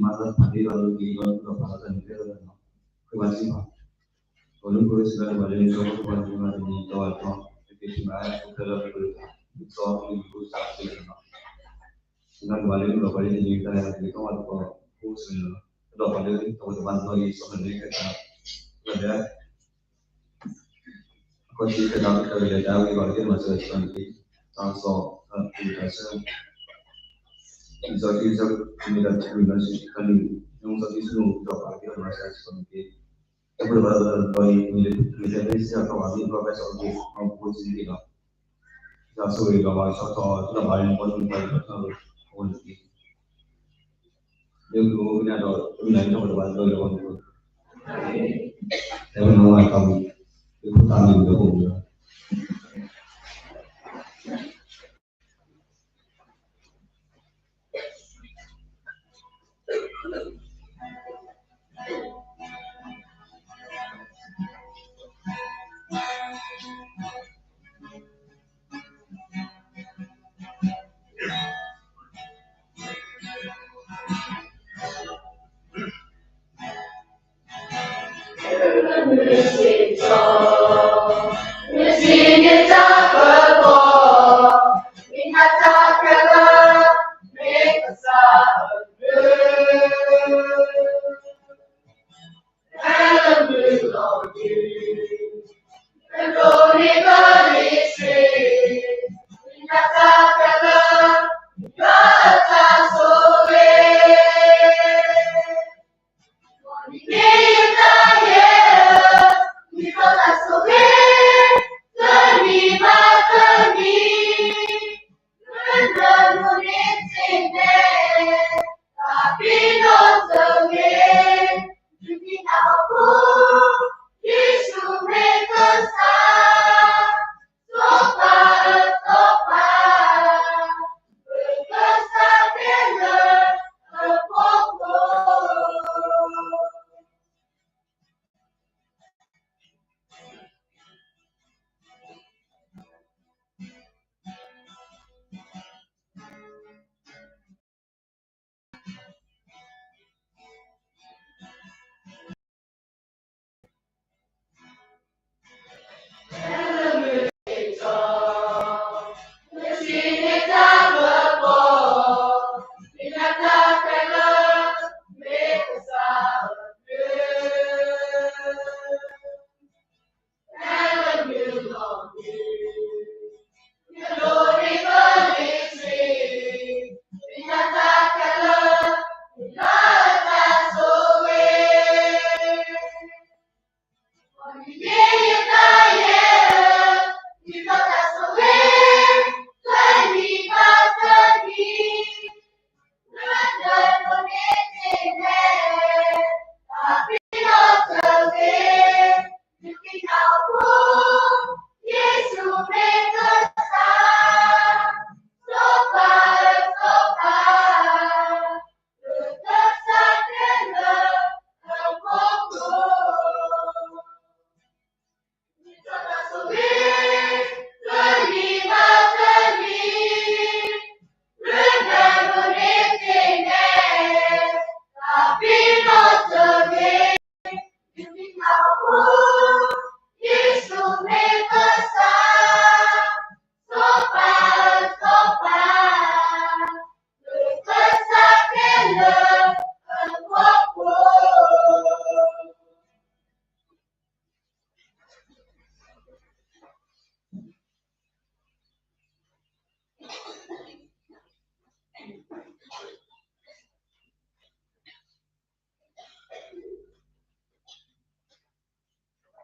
မၤသးဖးဒ့ဘၣ်လၢက့ၤလီၤ ဒီးဖးလီၤတၢ်န့ၣ် ကဲထီၣ်တၢ်နီၤ ခွဲးဘၣ်စ့ၢ်ကီး ပှၤလၢပှဲၤစံးဘၣ်တဘၣ်လၢ ကၠီဖိတပှၤန့ၣ် မၤတနံၤတီဝဲတီ တက့ၤထံၣ်ဘၣ် အိၣ်ဖျဲၣ်လၢပကလုာ်တၢ် ဒ်သိးပကလုာ်ဒူၣ်ဖိသၣ်စ့ၢ်ကီးနီၤ စံးဘၣ်တဘၣ်လၢ ဒီးပှၤလၢတနံၤတၢ်လဲၤတၢ်က့ၤကီဝဲတပှၤဖိစ့ၢ်ကီးနီၤ ဒီးပှၤလၢတၢ်ဝဲတဘၣ်တဘျီအံၤ စီၤဖဲလဲၣ်ခဲခါ လၢဒဲး အခီၣ်ထံးကတၢၢ်ကတၢၢ်ကလဲၤတၢ်ဝံၤဘၣ်က့ၤမၤစၢၤစ့ၢ်ကီးန့ၣ်တက့ၢ်. တၢ်ကစီၣ် တၢ်ကလုၢ်တၢ်ဆၢ လံာ်စီဆှံတၢ်ကလုၢ်လၢစီၤပၤလံာ် လံာ်စီဆှံဆိကမိၣ်ဒီးပာ်က့ၤဒီးမၤစၢၤစ့ၢ်ကီးန့ၣ်တက့ၢ်. တၢ်ဖိတဘၣ်တဘျီအံၤ မ့ၢ်လၢပကလုာ်စ့ၢ်ကီး ပှၤမ့ၢ်ပှၤဘၣ်စီၤပၤ ပှၤဖိစ့ၢ်ကီးလီၤ. တၢ်ဆိၣ်ဂ့ၤဒီးဘၣ်ဆီၣ်ထွဲ တၢ်ဘၣ်လၢနဘီနမုၢ်ပှၤလၢပထၢၣ်အဃိန့ၣ်တက့ၢ်. လၢပကအိၣ်ကနၣ်ဒီး တမ့ၢ်လၢတၢ်ဖိတဘၣ်တဘျီအံၤလၢပဂီၢ်န့ၣ် လၢပနဝဲတၢ်မုၢ် လၢဖိသၣ်မုၢ်လၢပအိၣ်မုၢ်လီၤ.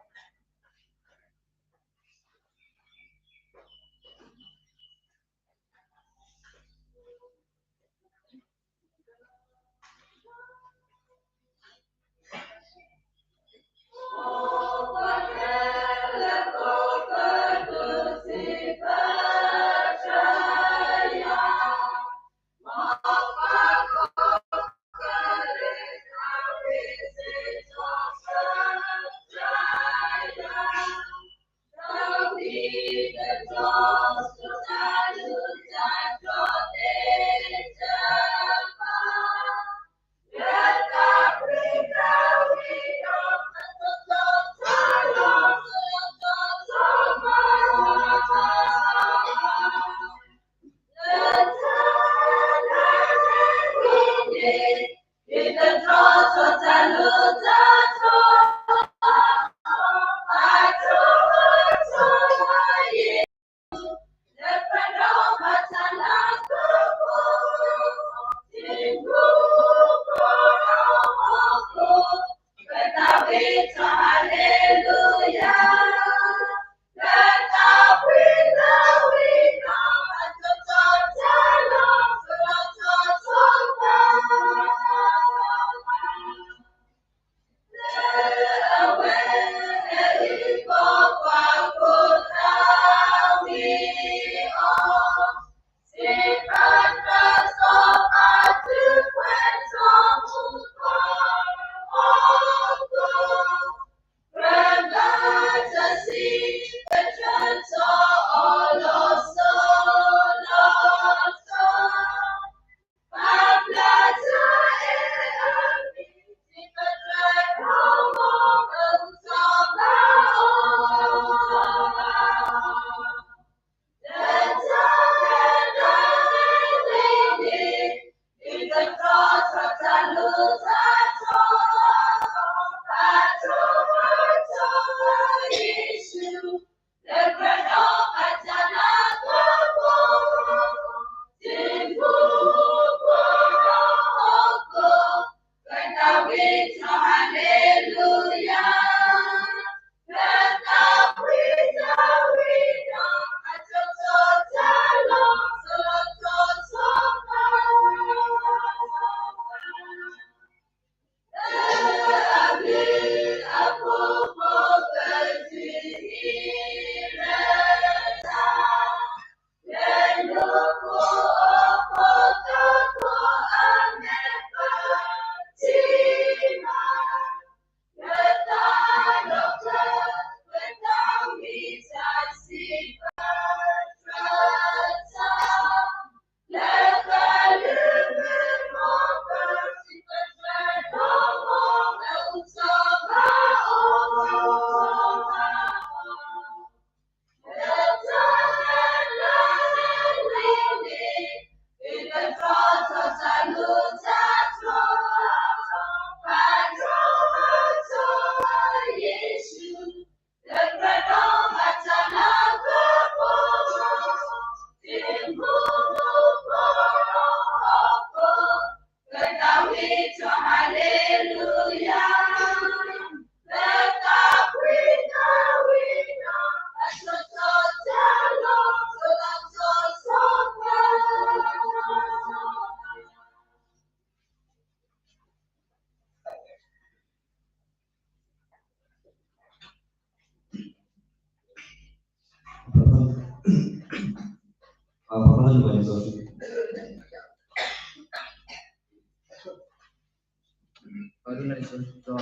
Aduh na iso to,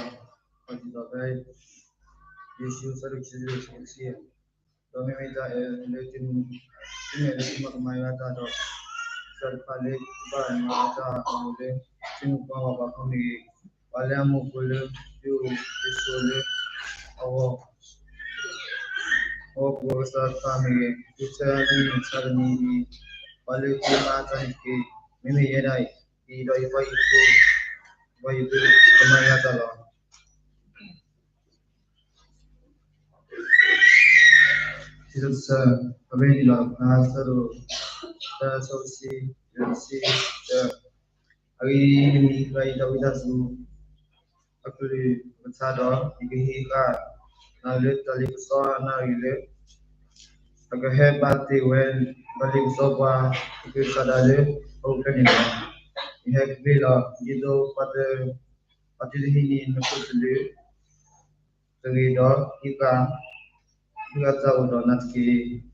kau jitau fai, Yeshu sadu kisu sadu kisu, dọ meme ta e le tinu, tinu e le tinu ma kama ya ta dọ, sadu pa le ba ma ta o le, tinu pa wa ba kami, wa le amu ko le, yu, Yeshu le, awo, awo ko sa ta mi, yu sa ni sa ni, wa le ko ma ta ni ke, meme ya dai. ဒီးယဘၣ်ယိၣ်, ဘၣ်ယိၣ်ကမၣ်ယၤတၢ်လီၤ. စံးထီၣ်ပတြၢၤ, အဝဲန့ၣ်လီၤ, အဆၢဒိၣ်, တၢ်ဆၢဆံ, ဆံ, တၢ်, အဂ့ၢ်ဒ်အံၤ, မ့ၢ်ယွၤအံၤတၢ်ဝံသးစူၤ အကလုၢ်ကထါဒီး ယကဟ့ၣ်ဃာ်နၤလၢတၢ်လ့ပစီအနၣ်ရံၣ်လၢ အကဟဲဘၣ်တ့ၢ်ဝဲ ဘၣ်လ့ပစီပှၤ အကလုၢ်ကထါဒၣ်လၢ အအိၣ်ဖျဲၣ်န့ၣ်လီၤ. ယဟဲက့ၤလီၤ ဒ်သိးပှၤတ, ပှၤတဟံးန့ၢ်နခိၣ်သလုးတဂ့ၤဒီး ဟံးဃာ်, ဟံးဃာ်တၢ်အိၣ်ဒီးနၤတက့ၢ်.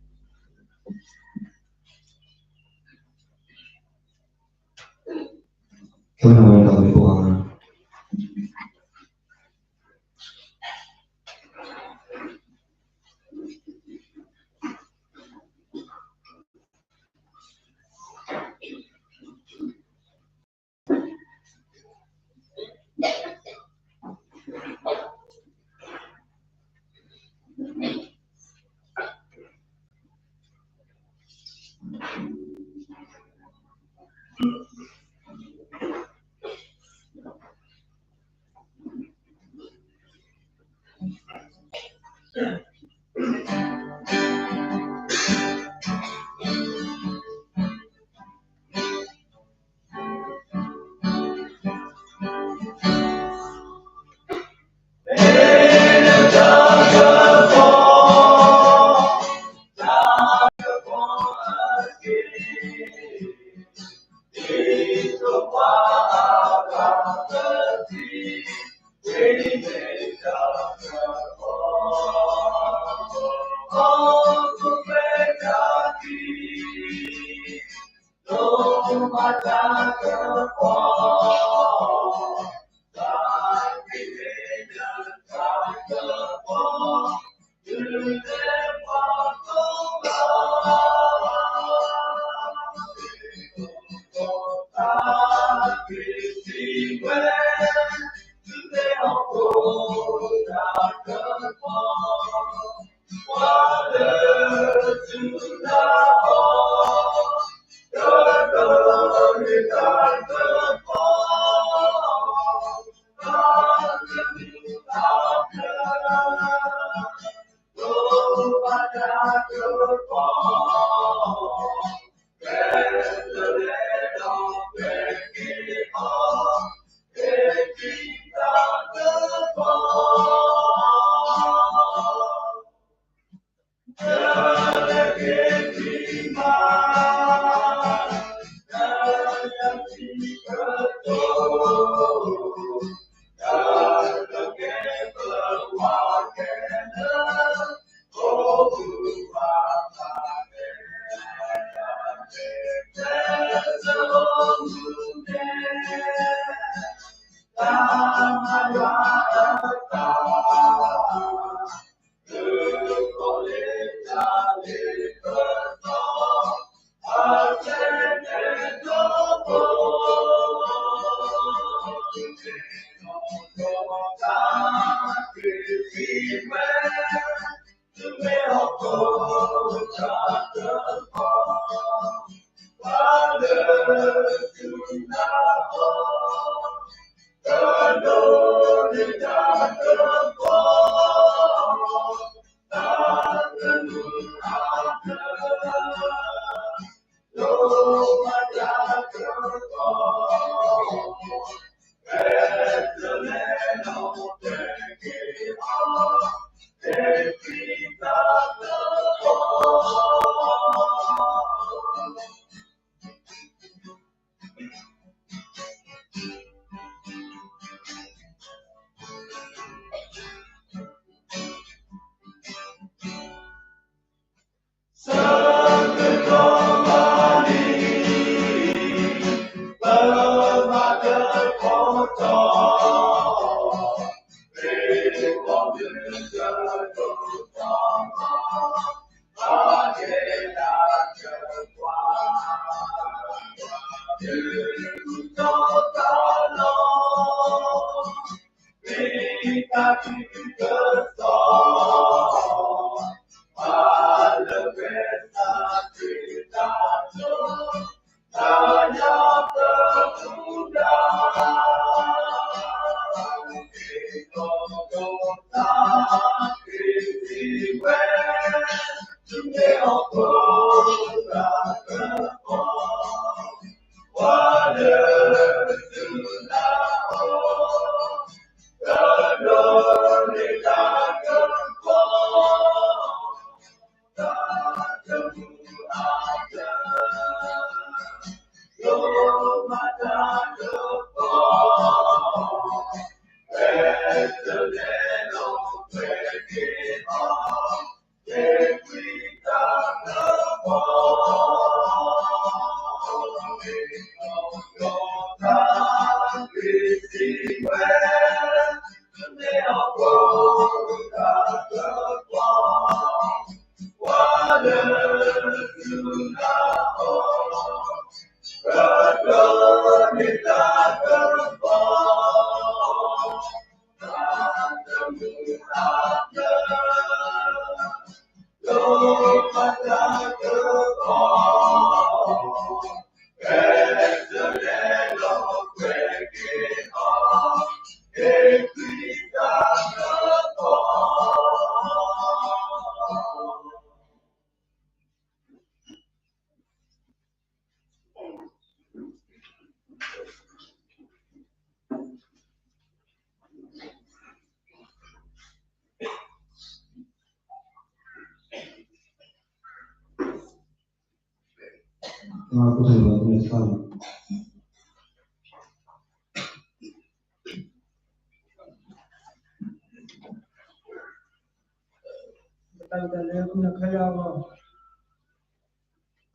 ပတၢ်လၢကမျၢၢ်ခါယွၤ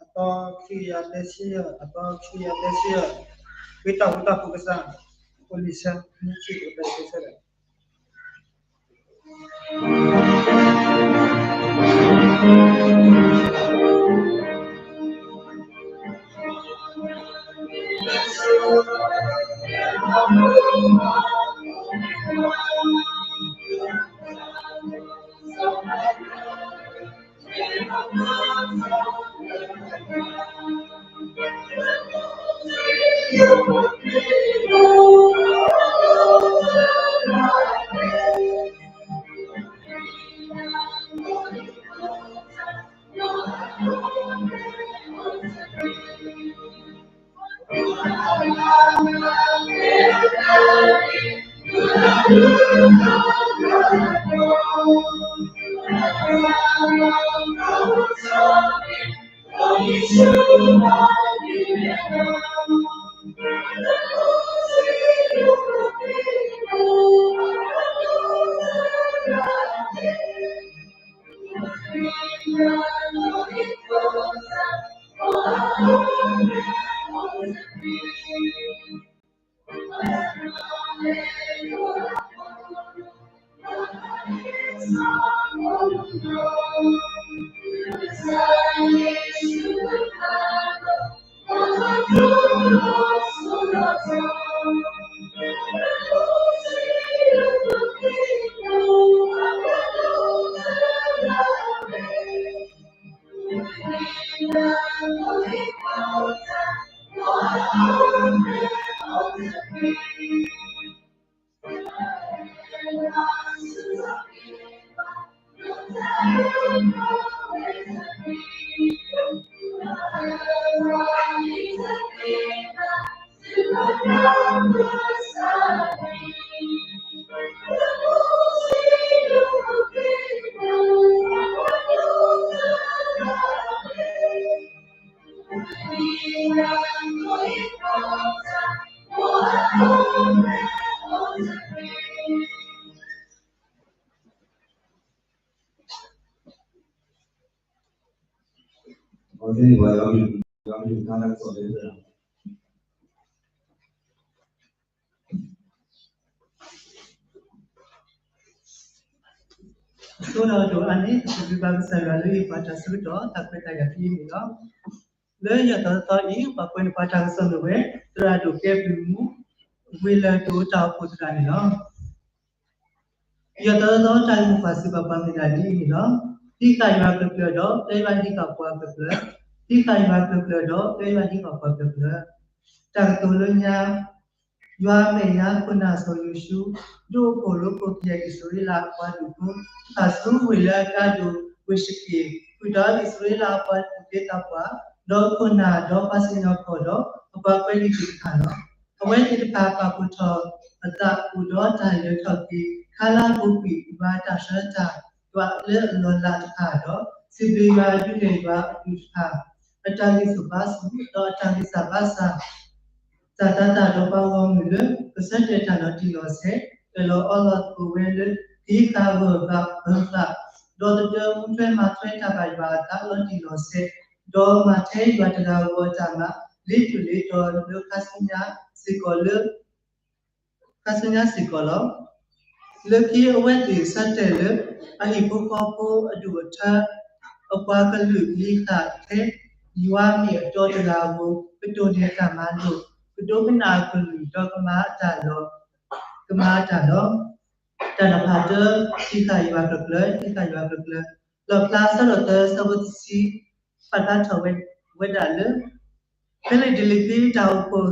အဂီၢ်, အသီခံကယၤသၢဆံယဲၢ်, အသီခံကယၤသၢဆံယဲၢ်, ဝံတၢ်ဃူတၢ်ဖိးကစၢ်, အိၣ်လံာ်ဆၢ, မ့ၢ်ဆံးကတၢၢ်ကစၢ်ဒီး အဃိဒီးဒိးအါန့ၢ် ပစံးဘျုးဘၣ်ကစၢ်ယွၤလၢဟ့ၣ်ပှၤတၢ်ဆၢကတီၢ် တၢ်ခွဲးတၢ်ယာ်ဖဲအံၤန့ၣ်လီၤ. လၢယွၤသီသီအံၤ ပှၤကွဲးန့ၢ်ပှၤတၢ်ကစီၣ်န့ၣ်ဝဲ သရၣ်ဒိၣ်ကဲဘျုးမူ ဝ့ၢ်လၢၢ်ဒိၣ်တၢ်အိၣ်ဖှိၣ်သရၣ်န့ၣ်လီၤ. ယွၤသီသီတၢ်ဂ့ၢ်မိၢ်ပှၢ်စံးဘၣ်ပှၤမ့ၢ်ဒၣ်ဒ်အံၤန့ၣ်လီၤ. ဟံးဃာ်ယွၤကျၢၤကျၢၤဒီး တဲယွၤဟံးဃာ်ပှၤကျၢၤကျၢၤ, ဟံးဃာ်ယွၤကျၢၤကျၢၤဒီး တဲယွၤဟံးဃာ်ပှၤကျၢၤကျၢၤ. တၢ်ကတိၤလၢညါ ယွၤအမဲာ်ညါခိၣ်နၢ်စီၤယိၤၡူ ဒုးအိၣ်ဖှိၣ်လိကိၣ်ကယဲၢ်အံၣ်စရ့လးအပှၤဒူၣ်ဖိ တဖၣ်ဆူဝ့ၢ်လၢအကါဒိၣ်ဝ့ၢ်ၡက့ၣ် ဃုာ်ဒီးအံၣ်စရ့လးအပှၤဒူၣ်သ့ၣ်တဖၣ်, ဒီးခိၣ်နၢ်ဒီးပှၤစံၣ်ညီၣ်ကွီၢ်ဒီး အပှၤကွဲးလံာ်သ့ၣ်တဖၣ်လီၤ. အဝဲသ့ၣ်တဖၣ်ပာ်ဖှိၣ်ထီၣ်အသးအိၣ်ဒီးတၢ်လဲၤထီၣ်က့ၤ ခါလၢအပူၤကွံာ်ယွၤအတၢ်ဆှၢတၢ် ယွၤလၢအလီၢ်လၤတဖၣ်ဒီး စံးဘျုးယွၤဒုးနဲၣ်ယွၤအဒူၣ်တဖၣ် အတၢ်ဂံၢ်ဆူၣ်ဘါဆူၣ် ဒီးအတၢ်ဂံၢ်စၢ်ဘါစၢ် တၢ်သးတၢ်ဒီးပှၤဂီၢ်မုၢ်လၢ ကဆၢတဲာ်တၢ်လီၤတံၢ်လီၤဆဲး အၢၣ်လီၤအီလီၤသကိးဝဲလၢ ကဟံးဃာ်ဂၢၢ်ဘၣ်ပၢၤဘၣ်, ဒီးသဒၢမူထွဲမၤထွဲတၢ်ဘၣ်ယွၤအသးလီၤတံၢ်လီၤဆဲး, ဒီးမၤထဲယွၤတဂၤဧိၤအတၢ်မၤ လ့ၤတူာ်လ့ၤတီၤလၢခါဆူညါစ့ၢ်ကီးလၢ ခါဆူညါစ့ၢ်ကီးလီၤ. လၢခံအဝဲသ့ၣ်ဆၢတဲာ်လၢ အဟံၣ်ဖိဃီဖိအဒိၣ်အထၢ အပှၤကလုာ်လံၤဃာ်ထဲ ယွၤမ့ၢ်အတီတဂၤဧိၤ ကတိၢ်န့ၢ်တၢ်မၤလိာ် ကဒိကနၣ်အကလုၢ်ဒီးကမၤအတၢ်လီၤ ကမၤအတၢ်လီၤ. တၢ်နီၤဖးတၢ ဟံးဃာ်ယွၤကျၢၤကျၢၤ ဟံးဃာ်ယွၤကျၢၤကျၢၤ, လီၣ်ဖျါအဆၢဒိၣ်သၢ အဆၢဖိတဆံ ပာ်ဖျါထီၣ်ဝဲဒၣ်လၢ ဖဲလံာ်တလံာ်ဖံတၢ်အိၣ်ဖှိၣ်အဂ့ၢ်ဒ်အံ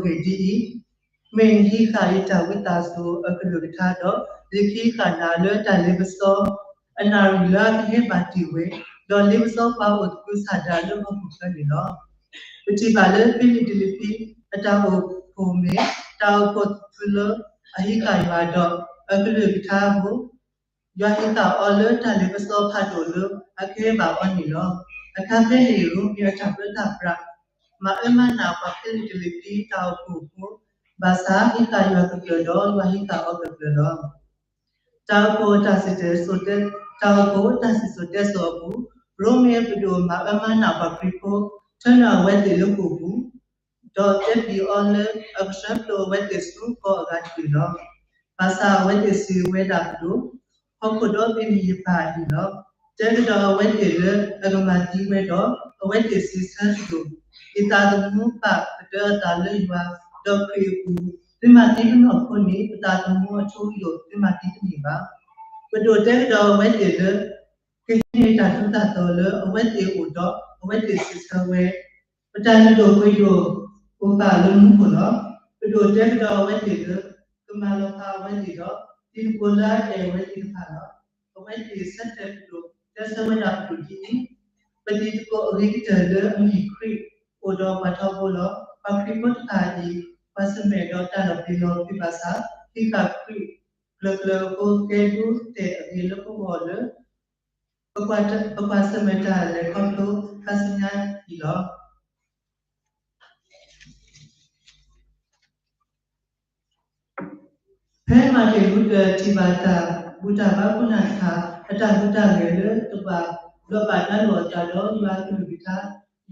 ၤ, မ့ၢ်နဟံးဃာ်ယတၢ်ဝံသးစူၤအကလုၢ်ကထါဒီး ယကဟံးဃာ်နၤလၢတၢ်လ့ပစီ အနၣ်ရံၣ်လၢအကဟဲဘၣ်တ့ၢ်ဝဲ, ဒီးလ့ပစီပှၤအိၣ်သကုၤဆးဒးလၢဟီၣ်ခိၣ်ချၢန့ၣ်လီၤ. ပထံၣ်ဘၣ်လၢဖဲလံာ်တလံာ်ဖံ အတၢ်အိၣ်ဖှိၣ်မ့ၢ် တၢ်အိၣ်ဖှိၣ်သဖုလၢအဟံးဃာ်ယွၤဒီး အကလုၢ်ကထါအဃိ ယွၤဟံးဃာ်အီၤလၢတၢ်လ့ပစီဖးဒိၣ်လၢအကဟဲဘၣ်အီၤန့ၣ်လီၤ. အခါဖဲန့ၣ် ရိမ့ၤအတၢ်ပၢတၢ်ပြး မၤအၢမၤနးပှၤဖဲလံာ်တလံာ်ဖံတၢ်အိၣ်ဖှိၣ်အဃိ, ဘၣ်ဆၣ်ဟံးဃာ်ယွၤကျၢၤကျၢၤဒီး ယွၤဟံးဃာ်အီၤကျၢၤကျၢၤလီၤ. တၢ်အိၣ်ဖှိၣ်တၢ်စံၣ်စိၤတဲစိၤအပူၤ, ရိမ့ၤအပဒိၣ်မၤအၢမၤနးပှၤခရံာ်ဖိ, ထၢနုာ်အဝဲသ့ၣ်လၢဃိာ်ပူၤ ဒီးတဲပျံၤအီၤလၢအကဆှၢဖျိအဝဲသ့ၣ်ဆူကီၢ်အဂၤတက့ၢ်လီၤ. ဘၣ်ဆၣ်အဝဲသ့ၣ်စံးဝဲဒၣ်ပဒိၣ်, ဟီၣ်ခိၣ်ဒီဘ့ၣ်မ့ၢ်ယပၢ်အံၤလီၤ. တဲကဒီးအဝဲသ့ၣ်လၢအကမၤသံဝဲဒီး အဝဲသ့ၣ်စံးဆၢပဒိၣ်, ယသးသမူပာ်ကတၢၢ်အသးလၢယွၤ, ဒီးခရံာ်အပူၤ, သုမၤသံပနီၢ်ခိန့ၣ် ပသးသမူအထူအယိာ် သုမၤသံတန့ၢ်ဘၣ်. ပဒိၣ်တဲကဒီးအဝဲသ့ၣ်လၢ ကဟံးန့ၢ်တၢ်ထူးတၢ်တီၤလၢအဝဲသ့ၣ်အအိၣ်ဒီး အဝဲသ့ၣ်စံးဆၢဝဲ, ပတၢ်လုၢ်ဒိၣ်ပှ့ၤဒိၣ်အိၣ်ဘၣ်လၢမူခိၣ်လီၤ. ပဒိၣ်တဲကဒီးအဝဲသ့ၣ်လၢ ကမၤလီၤဖးအဝဲသ့ၣ်ဒီး တံၤသကိးလၢအအဲၣ်အဝဲသ့ၣ်တဖၣ်လီၤ. အဝဲသ့ၣ်ဆၢတဲာ်ပဒိၣ် တဲဆၢဝဲဒၣ်ပဒိၣ်ဒ်အံၤ, ပတံၤသကိးအဂ့ၤကတၢၢ်လၢအမ့ၢ်ခရံာ် အိၣ်ဒီးပှၤထီဘိလီၤ. ပှၤခရံာ်ဖိတဖၣ်အံၤ ပှၤဆၢၣ်မဲာ်ဒီးတၢ်လီၤပျံၤလီၤဖုးဘၣ်ဆၣ် ဟံးဃာ်ခရံာ်ကျၢၤကျၢၤအဃိ ကဲဒိတဲာ်အဂ့ၤလၢပဂီၢ်လၢ ပကွၢ်ဆၢၣ်မဲာ်တၢ်လဲၤခီဖျိခါဆူညါအံၤလီၤ. ဖဲမၤတ့ၢ်လူၤတၢၢ်ထံၣ်ဘၣ်တၢ်ဘူၣ်တၢ်ဘါခိၣ်နၢ်တဖၣ် အတၢ်ဟူးတၢ်ဂဲၤလၢတဘၣ်ဘျီးဘၣ်ဒါလိာ်အသးဒီးယွၤအကလုၢ်ကထါ,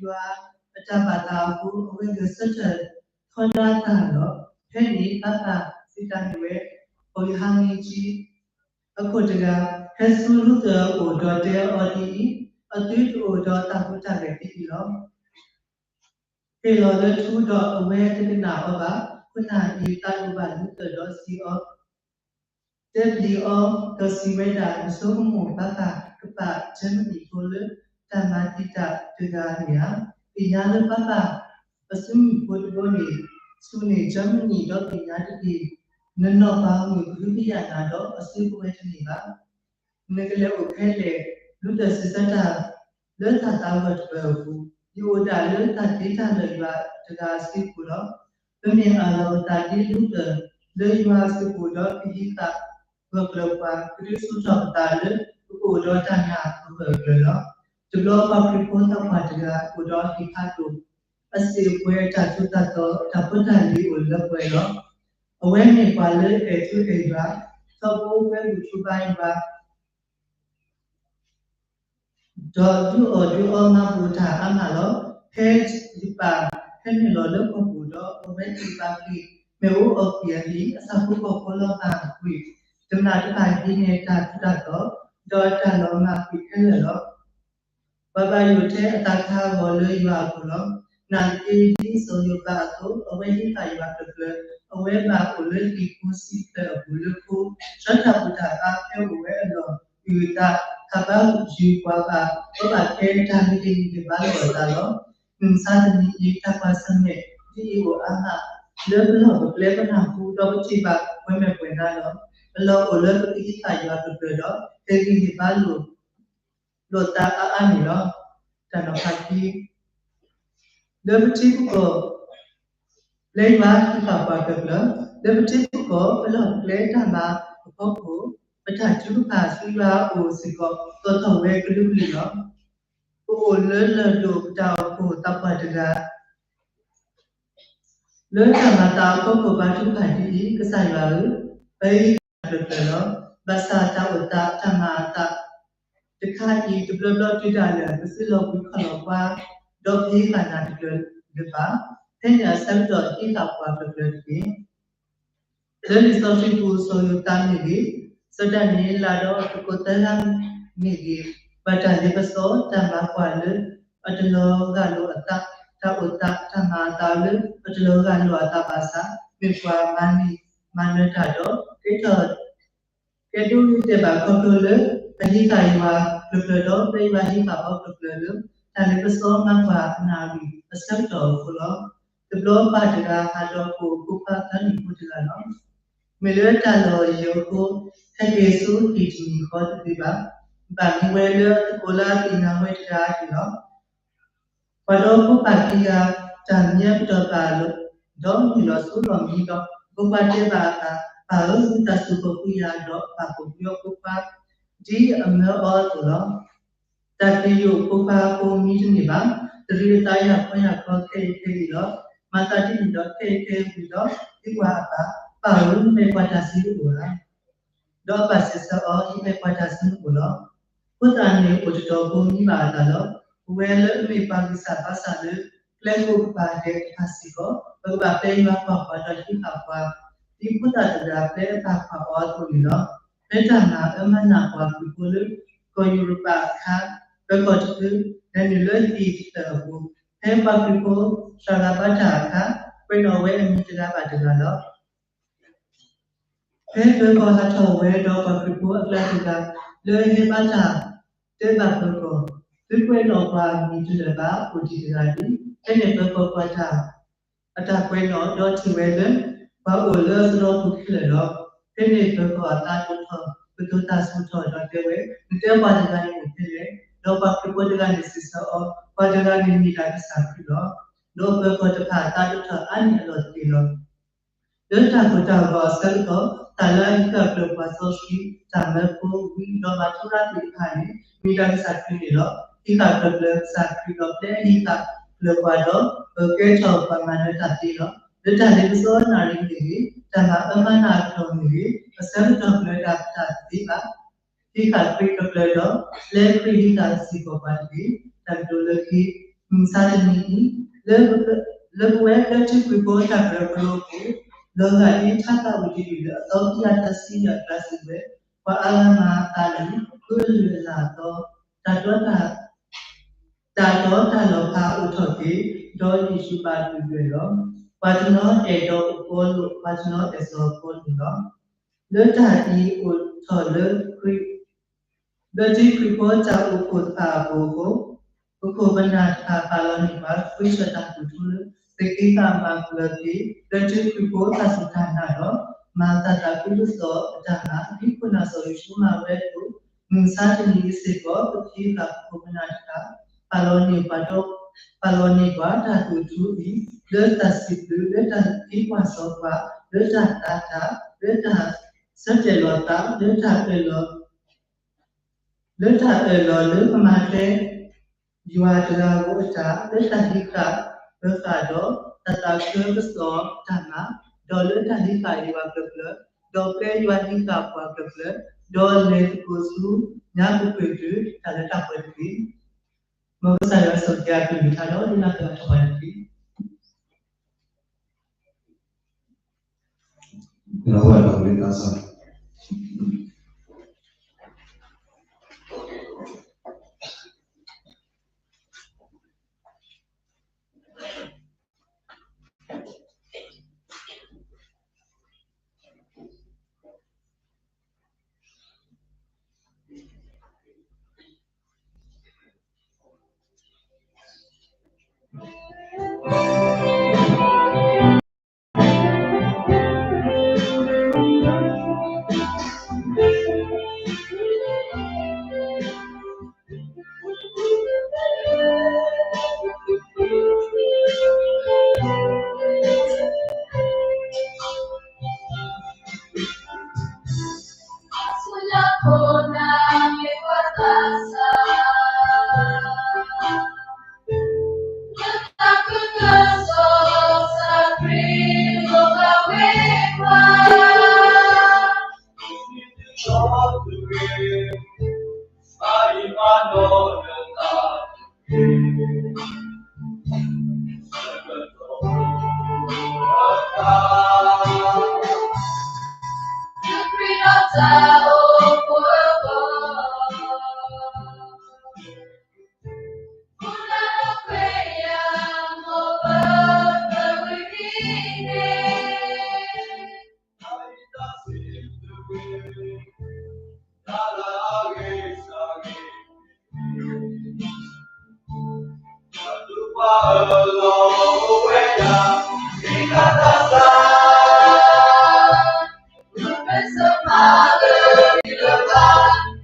ယွၤအတၢ်ဘၣ်သးအဃိ အဝဲဂဲၤဆၢထၢၣ်ထီဒါတၢ်လီၤ. ဖဲန့ၣ်ဘၣ်သးစံးတၢ်န့ၢ်ဝဲ ပှၤယဟါမ့ၢ်ကံ အခိၣ်တဂၤ, ဟဲဆူလူၤတၢၢ်အအိၣ်ဒီးတဲအီၤဒ်အံၤ, အသုတအိၣ်ဒီးတၢ်ဟူးတၢ်ဂဲၤဒ်အံၤလီၤ. ဟ့ၣ်လီၤလၢထူဒီးအဝဲတကနၣ်အီၤဘၣ်. ခိၣ်နၢ်အံၤသးဒိၣ်ဘၣ်လူၤတၢၢ်ဒီးစံးအီၤ, တဲပျံၤအီၤဒီးစံးဝဲဒၣ်, နဆိကမိၣ်ဘၣ်သးကပာ်တၢ်မုၢ်နံၤဖိလၢတၢ်မၤသံတၢ်တဂၤန့ၣ်ဧါ. သ့ၣ်ညါလၢပၢ်ပၢ်အစုမုၢ်ဖိတဘိန့ၣ် ဆူန့ၣ် Germany ဒီးသ့ၣ်ညါတက့ၢ်. နနီၢ်ပၤမုၣ်ကဟုကယာ်နၤဒီးအစုကဝဲၤတန့ၢ်ဘၣ်. နကလဲၤအိၣ်ဖဲလဲၣ် လူၤတၢ်စံးဆၢတၢ်လၢတၢ်သးဂီၤတဖၣ်အပူၤ, ယအိၣ်ဒၣ်လၢတၢ်တ့တၢ်လၢာ်ယွၤတဂၤအစုပူၤလီၤ. ပမ့ၢ်အၢၣ်လီၤပသးဒ်လူၤတၢ်လၢယွၤအစုပူၤဒီး ပဟံးဃာ်ဂၢၢ်ကျၢၤပှၤ ကဒုးဆူၣ်ထီၣ်ပသးလၢ ပကအိၣ်ဒီးတၢ်နာ်အဂၢၢ်အကျၢၤလီၤ. တဘျီပှၤခရံာ်ဖိသၣ်ပှၢ်တဂၤအိၣ်ဒီးဟံၣ်ဖးဒိၣ်, အစ့ၣ်အပှဲၤ တၢ်ထူးတၢ်တီၤ တၢ်ဖိတၢ်လံၤအိၣ်လၢပှဲၤလီၤ. အဝဲမ့ၢ်ပှၤလၢအဲၣ်ထူအဲၣ်ယွၤ, ထီဘိဝဲဂုာ်ထူဘါယွၤ ဒီးဒုးအီၣ်ဒုးအီမၤဘူၣ်တၢ်အါမးလီၤ. ဖဲယပၢ်ဟဲနုာ်လီၤလၢဟီၣ်ခိၣ်ဒီး အဝဲသ့ၣ်ပၢ်ဃ့ၢ် မ့ၣ်အူအီၣ်ကွံာ်အဟံၣ်, အဆၣ်ဖိကီၢ်ဖိလီၤမၢ်ကွံာ်, တမျၢ်တဖၣ်ဟံးန့ၢ်တၢ်ထူးတၢ်တီၤ, ဒီးတၢ်လီၤမၢ်ကွံာ်ခဲလၢာ်လီၤ. ပှၤဘၣ်ယိၣ်ထဲအသးခါအဂီၤလၢယွၤအပူၤလီၤ. နာ်သက့ ဒ်စီၤယိၤသးအသိး အဝဲဟံးဃာ်ယွၤကျၢၤကျၢၤ, အဝဲဘၣ်အိၣ်လၢဟံၣ်ဖိဆံးဖျၢၣ်အပူၤလၢခိ, ဆၢတၢ်ဘူၣ်တၢ်ဘါဖဲအိၣ်ဝဲအလီၢ်အဂုၤအသး, ခးဘါယွၤပှၤဘၣ်, အီဘၣ်ကဲတၢ်ဂ့ၤတဂ့ၤဘါလိာ်အသးလီၤ. မုၢ်မဆါတနံၤအံၤ တၢ်ကွၢ်ဆၢၣ်မဲာ်ဒ်အံၤအိၣ်အါမး, လၢပလီၢ်ပကျဲပနၢ်ဟူဒီးပထံၣ်ဘၣ်ဝဲမဲာ်ပှဲၤနါလီၤ. အလီၢ်အိၣ်လၢပကဟံးဃာ်ယွၤကျၢၤကျၢၤဒီး ဟ့ၣ်ဂံၢ်ဟ့ၣ်ဘါလိာ် လိာ်သးအါအါန့ၣ်လီၤ. တၢ်နီၤဖးခံ လၢပထံပကီၢ် လၢယွၤဟံးဃာ်ပှၤကျၢၤကျၢၤ, လၢပထံပကီၢ် ပလီၢ်ပကျဲတၢ်မၤအဖီခိၣ်, ပတၢ်ထုကဖၣ်ဆူယွၤအအိၣ်စ့ၢ်ကီး သီၣ်ထီၣ်ဝဲကလုာ်ကလုာ်လီၤ. ပအိၣ်လၢလၢၢ်ဒိၣ်ပတၢ်အိၣ်ဖှိၣ်သးပှၢ်တဂၤ လၢတၢ်မၤသးအဖီခိၣ်ဘါထုကဖၣ်ဒ်အံၤ, ကစၢ်ယွၤဧၢ, ပဟံးဃာ်နၤကျၢၤကျၢၤလီၤ. ဘၣ်ဆၣ်တၢ်အိၣ်သးတၢ်မၤအသးတခါအံၤ တဘျီဘျီတုၤဒၣ်လဲာ် ပစုလီၢ်ကွံာ်ခီၣ်လီၢ်ပှၤ, ဒီးပဟံးဃာ်နၤတကျၢၤလၢၤဘၣ်. ဖဲန့ၣ်အဆၢကတီၢ်ဟံးဃာ်ပှၤကျၢၤကျၢၤတက့ၢ်. လၢလံာ်စီဆှံပူၤ စီၤယိၤသးမ့ၢ်ဂ့ၤ, စီၤဒၤနံးယ့လးဒီးသကိးသၢဂၤမ့ၢ်ဂ့ၤ, ဘၣ်တၢ်လ့ပစီတၢ်မၤကွၢ်လၢအတလီၤဂာ်လိာ်အသး, တၢ်အိၣ်သးတၢ်မၤအသးလၢအတလီၤဂာ်လိာ်အသးဘၣ်ဆၣ်, မ့ၢ်ပှၤမၤန့ၢ်မၤနၢၤတၢ်ဒီး ကဲထီၣ် ကဲဒိးဂ့ၤတဲာ်ဘၣ်ခီဖျိလၢ ပဟံးဃာ်ယွၤကျၢၤကျၢၤဒီး ပယွၤဟံးဃာ်ပှၤကျၢၤကျၢၤလၢ တၢ်လ့ပစီမၤကွၢ်အနၣ်ရံၣ်အဆၢကတီၢ်အဃိလီၤ. တဘျီပၢ်တဂၤဟးဒီးကိၣ်ဖိခွါသၢနံၣ်ဖိတဂၤလီၤ. မ့ၢ်လၢတၢ်လီၢ်ယိၤအဃိ ဟဲက့ၤဆူဟံၣ်တမံၤဃီတသ့ဘၣ်. ဘၣ်မံဝဲလၢအသကိးလၢအသ့ၣ်ညါဝဲတဂၤအံၤလီၤ. ပှၤဒီဖိပၢ်ခံဂၤ တၢ်မံအပတီၢ်ဘၣ်လီၤ, ဒီးမုၢ်လီၤဆူလီၢ်မံဒီး ဖိခွါတဲဘၣ်အပၢ်, ပၢ်ဧၢ, ဝံသးစူၤကိးဖှိၣ်ယၤဒီးပာ်ဖှိၣ်ကွံာ်အီၤဖိခွါ ဒ်အမၢအီၤအသိးလီၤ. တၢ်သ့ၣ်ယိၣ်ဖိခွါဖိမံတန့ၢ်ဘၣ်. တရံးအသးယၢ်ခီယၢ်ခီခဲအံၤခဲအံၤလီၤ. မၤသးဒ်န့ၣ်ဒီး ခဲအံၤခဲအံၤဝံၤဒီး သံကွၢ်အပၢ်, ပၢ်ဧၢ, နမဲာ်ပှၤတၢ်စုတအိၣ်ဧါ. ဒီးအပၢ်စံးဆၢအီၤ, ယမဲာ်ပှၤတၢ်စုတအိၣ်လီၤ. ဖိသၣ်န့ၣ်အိၣ်တတီၤဖိမံဘၣ်အသးလီၤ. ပဝဲလၢအမ့ၢ်ပှၤဂံၢ်စၢ်ဘါစၢ်လၢ ကျဲကိးကပၤဒဲးတဖၣ်စ့ၢ်ကီး ပကဘၣ်ပျဲယွၤကွၢ်ပှၤဒီးဟံးဃာ်ပှၤ ဒ်ဖိသၣ်တဂၤပျဲအပၢ်ကွၢ်အီၤအသိးန့ၣ်လီၤ. ဖဲတၢ်မၤအၢမၤနးပှၤခရံာ်ဖိလၢ ကီၢ်ယူရပၤအခါ ပၢၤကီၢ်တဖု လဲၤနုာ်လၢဟံၣ်တဖျၢၣ်အပူၤ, ဖဲပှၤခရံာ်ဖိစှၤဂၤဘါတၢ်အခါ ကွဲးနီၣ်ဝဲအမံၤတဂၤဘၣ်တဂၤလီၤ. ဖဲပၢၤကီၢ်ဟးထီၣ်ဝဲဒီးပှၤခရံာ်ဖိအကျါတဂၤ လၢအဟဲဘါတၢ် တဲဘၣ်ပၢၤကီၢ်, သုကွဲးနီၣ်ပှၤမံၤတဖျၢၣ်ဘၣ်, အိၣ်ဒံးတဂၤလံ. ဖဲန့ၣ်ပၢၤကီၢ်ကွၢ်တၢ် အတၢ်ကွဲးနီၣ် ဒီးထံၣ်ဝဲလၢ ပှၤအိၣ်လၢအသရီပူၤခဲလၢာ်လီၤ. ဖဲန့ၣ်ပၢၤကီၢ်အသးဒိၣ်ထီၣ် ကတိၤတၢ်ဆူၣ်ထီၣ်ဒီးတဲဝဲ, နတဲပှၤတဂၤန့ၣ်အိၣ်ဖဲလဲၣ်. ဒီးပှၤခရံာ်ဖိတဂၤန့ၣ်စံးဆၢအီၤ, ပှၤတဂၤန့ၣ်မ့ၢ်ဒၣ်ကစၢ်ခရံာ်လီၤ. ဒီးပၢၤကီၢ်တဖၣ်အသးဒိၣ်ထီၣ်အါန့ၢ်အလီၢ်တက့ၢ်လီၤ. လၢတၢ်ကိၢ်တၢ်ဂီၤအဆၢကတီၢ် တၢ်လၢအဟံးဃာ်ကျၢၤပှၤစီဆှံ တၢ်မၢဖိဝံၤ ဒီးမၤထူရၤသ့ၣ်တဖၣ်န့ၣ် မ့ၢ်ဒၣ်ကစၢ်ခရံာ်န့ၣ်လီၤ. ဟံးဃာ်ကျၢၤကျၢၤကစၢ်ခရံာ်ဒီး ပျဲဟံးဃာ်ကျၢၤပှၤဒီး ကကဲထီၣ်ပှၤမၤနၢၤတၢ်သ့လီၤ. လၢတၢ်လ့ပစီနၣ်ရံၣ်မ့ၢ်ဂ့ၤ, တၢ်မၤအၢမၤနးအကတီၢ်မ့ၢ်ဂ့ၤ, အဆၢကတီၢ်ကျၢၤဒၣ်ပတၢ်တသ့ဘၣ်. ဟံးဃာ်ခရံာ်ကျၢၤကျၢၤဒီး ပျဲခရံာ်ဟံးဃာ်စ့ၢ်ကီးပှၤတက့ၢ်. တၢ်ကတိၤလၢခံ, မုၢ်မဆါတနံၤအံၤ လၢပဝဲလၢထံခရံာ်ဖိတၢ်ကရၢကရိအပူၤ, လီၤဂာ်ဒ်ထါသးဝံၣ်တယုၢ်လၢအသီခံကယၤသၢဆံယဲၢ်အကျါစံးဝဲ, ပှၤအါဂၤမၤအသးလၢ ဃုအလုၢ်အလၢ်အသီ, တၢ်တီ တၢ်တီတၢ်လီၤဖးအိၣ်ထီၣ်က့ၤ, ဒီးယ့ၣ်ၡူးဘၣ်ဒိၣ်ဒွဲၣ်လီၤ. ပှၤတနီၤအဲၣ်ဒိးပီလိာ်, ပှၤတနီၤအဲၣ်စီၤပီလူးလီၤ. လၢတၢ်အံၤအိၣ်ထီၣ်လၢ လၢထံခရံာ်ဖိတၢ်အိၣ်ဖှိၣ်တဖၣ်အပူၤအဃိ, ပခိၣ်ပနၢ်တဖၣ်ပာ်လီၤန့ၢ်ပှၤ ဃုဆၢတၢ်သးခုအထူအယိာ် သုးက့သးမၤပှဲၤက့ၤ လၢထံခရံာ်ဖိတၢ်စူၢ်တၢ်နာ်ဒီး မၤသးသးခုကစီၣ်အတၢ်မၤ ဒ်ခိၣ်နၢ်စီၤယိၤၡူမၤဝဲအသိး, မုၢ်မဆါတနံၤအံၤစ့ၢ်ကီး ပခံဂၤပခိၣ်ပနၢ်တဖၣ် ပာ်လီၤန့ၢ်ပှၤဒီး ပာ်လီၤန့ၢ်ပှၤတၢ်သးခုအထူအံၤ လၢတၢ်စံးဘျုး လၢတၢ်သံကွၢ်စီကွၢ် လၢတၢ်သးတၢ် လၢတၢ်ဆၢတဲာ်လီၤသး လၢတၢ်အၢၣ်လီၤ လၢတၢ်အၢၣ်လီၤလၢကမၤထွဲ ယွၤတဂၤဧိၤအတၢ် လၢတၢ်ဟံးဃာ်ပဃာ်ဒီး တၢ်သးခုကစီၣ်တၢ်မၤ, ဒီးလၢတၢ်ဟံးဃာ်ယွၤကျၢၤကျၢၤ, ဒီး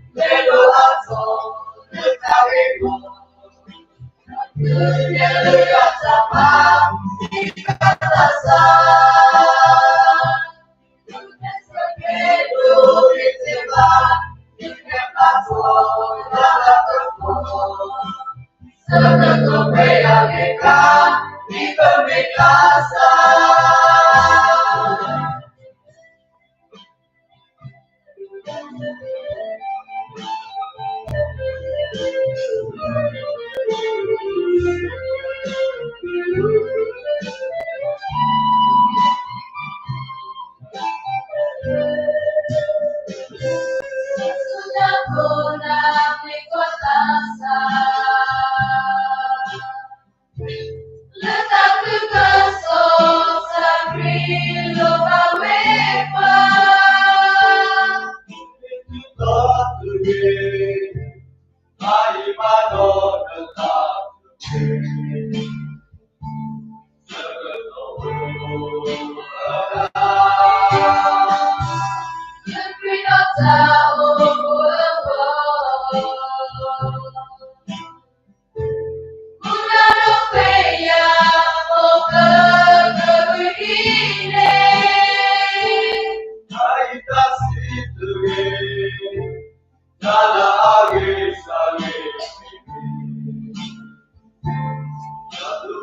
ဖဲယွၤဟံးဃာ်ပှၤကျၢၤကျၢၤ, ဒီးလဲၤသကိးဆူညါပူၤကွံာ်တုၤ တၢ်လၢတၢ်ပှဲၤတက့ၢ်. မ်ကစၢ်ယွၤဆိၣ်ဂ့ၤအက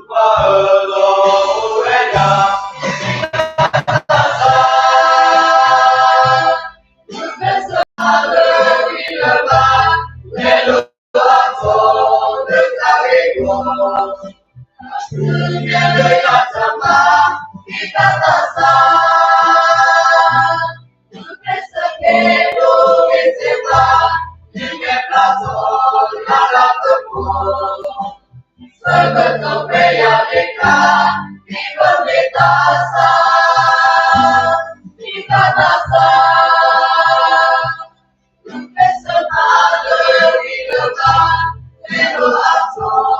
လုၢ်ကထါဒီး ဒုးနၢ်ပၢၢ်တၢ်ပှဲၤတက့ၢ်. ဒီးဝဲဒီးဝဲသးစၢ်